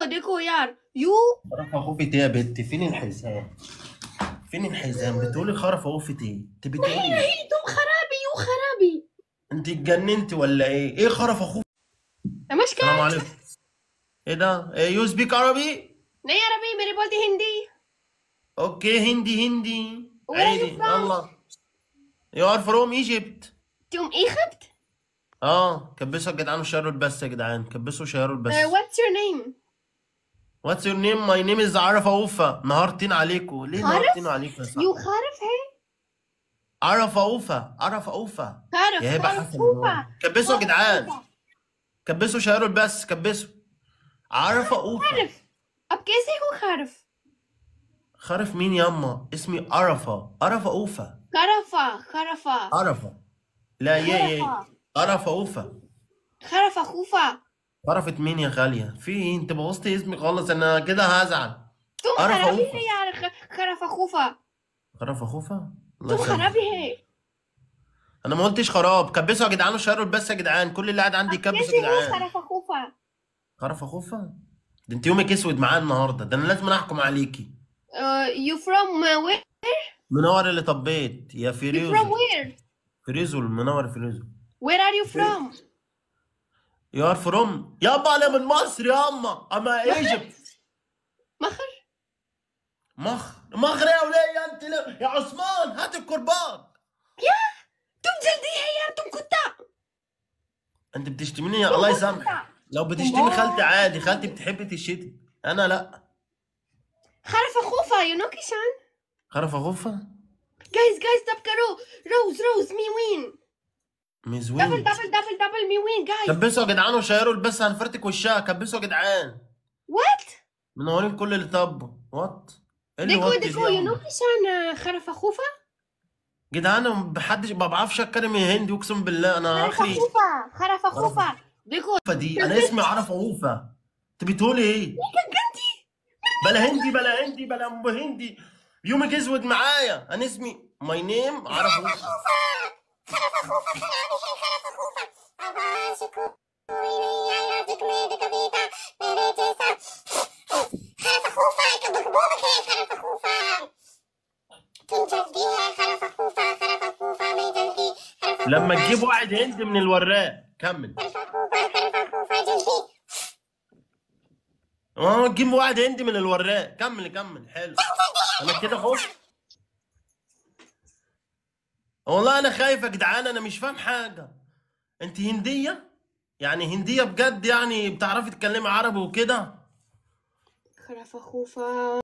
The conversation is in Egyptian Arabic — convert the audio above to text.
देखो यार you. خرفة خوفة ايه يا بنتي؟ فين الحزام؟ فين الحزام؟ بتقولي خرفة خوفة ايه؟ انت بتقولي नहीं ايه؟ नहीं तुम खराबी you خرابي. انت اتجننتي ولا ايه؟ ايه خرفة خوفة؟ السلام नमस्कार. عليكم. ايه ده؟ ايه you speak عربي؟ नहीं عربي मेरे बोलती हिंदी. okay هندي هندي. Where are you عادي from? يلا. you are from Egypt. तुम Egypt? اه كبسوا يا جدعان وشيروا البث يا جدعان، كبسوا وشيروا البث. What's your name? what's your name؟ my name is عرفة اوفا. نهارتين عليكم ليه؟ نهارتين خرف عليكم يا you صاحبي. خرف है. عرفة اوفا، عرفة اوفا خرف يا هبه خرف حسن خوفة. منور. كبسوا يا خرف جدعان، خوفة. كبسوا شيروا البث، كبسوا. عرفة اوفا. خرف अब कैसे हो خرف؟ خرف مين ياما؟ اسمي عرفة، عرفة اوفا. خرفة خرفة. عرفة لا يا يا خرفة عرفة اوفا. خرفة خوفة. عرفت مين يا غالية؟ في ايه؟ انت بوظتي اسمي خالص، انا كده هزعل. तुम عرفة खराबी اوفا. है यार. خرفة خوفة. خرفة خوفة؟ الله तुम يسامحك. खराबी है. انا ما قلتش خراب. كبسوا يا جدعان وشيروا البث يا جدعان، كل اللي قاعد عندي अब يكبس يا कैसे हो جدعان. خرفة خوفة؟ خرفة خوفة؟ ده انت يومك اسود معايا النهارده، ده انا لازم احكم عليكي. You from where? منور اللي طبيت يا You from فيروزو. where? فيروزو المنور فيروزو. Where are you from? you are from يابا انا من مصر ياما، اما مخر Egypt. مخر. مخ مخر يا وليه انت يا عثمان هات الكرباج. क्या तुम जल्दी है यार तुम कुत्ता. انت بتشتميني يا तुम الله बहुत يسامحك. कुत्ता. لو तुम بتشتمي خالتي बहुत عادي، خالتي بتحب تشتم، انا لا. خرفة خوفة you know كيشان. خرفة خوفة؟ guys guys tap करो. rose rose me win. ميز double win. double double double me win guys. كبسوا يا جدعان وشيروا البث، هنفرتك وشها. كبسوا يا جدعان. what? منورين كل اللي طب what؟ ايه اللي देखो what دي देखो you know ياما؟ كيشان خرفة خوفة. جدعان انا محدش ما بعرفش اتكلم هندي اقسم بالله، انا خرفة اخري خوفة خرفة عرفة خوفة. देखो اوفا دي. انا اسمي عرفة اوفا، انت بتقولي ايه؟ بلا هندي بلا هندي بلا ام هندي، يومك اسود معايا. انا اسمي my name عرفة اوفا. لما تجيب واحد هندي من الوراق كمل. اه تجيب واحد هندي من الوراق كمل كمل. حلو انا كده خفت والله، انا خايف يا جدعان، انا مش فاهم حاجه. انت هنديه؟ يعني هنديه بجد؟ يعني بتعرفي تتكلمي عربي وكده؟ خرفة خوفة.